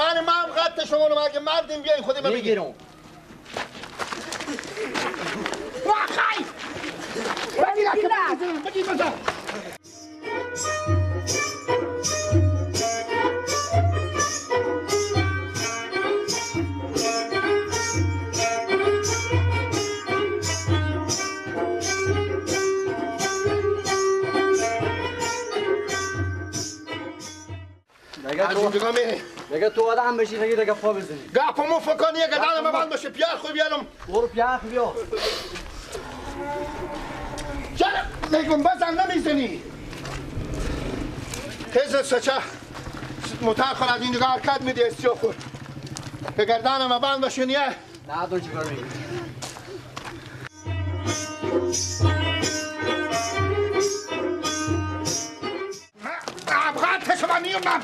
گردن من قد شما رو مگه مردیم بیاین خودم بگیرم. میگیرم. واخای. بگیر بگیر بزن. مگه تو آدم بشی نگی دیگه پا بزنی. گپمو فکر یه گردن من بند باشه پیار خو بیارم. برو پیار بیا. چرا میگم بزن نمیزنی؟ تیز سچه متر خور از اینجا حرکت میدی استیا خور. به گردن من بند باشه نیه. نه تو چیکار میگی؟ ابغات شما میومم.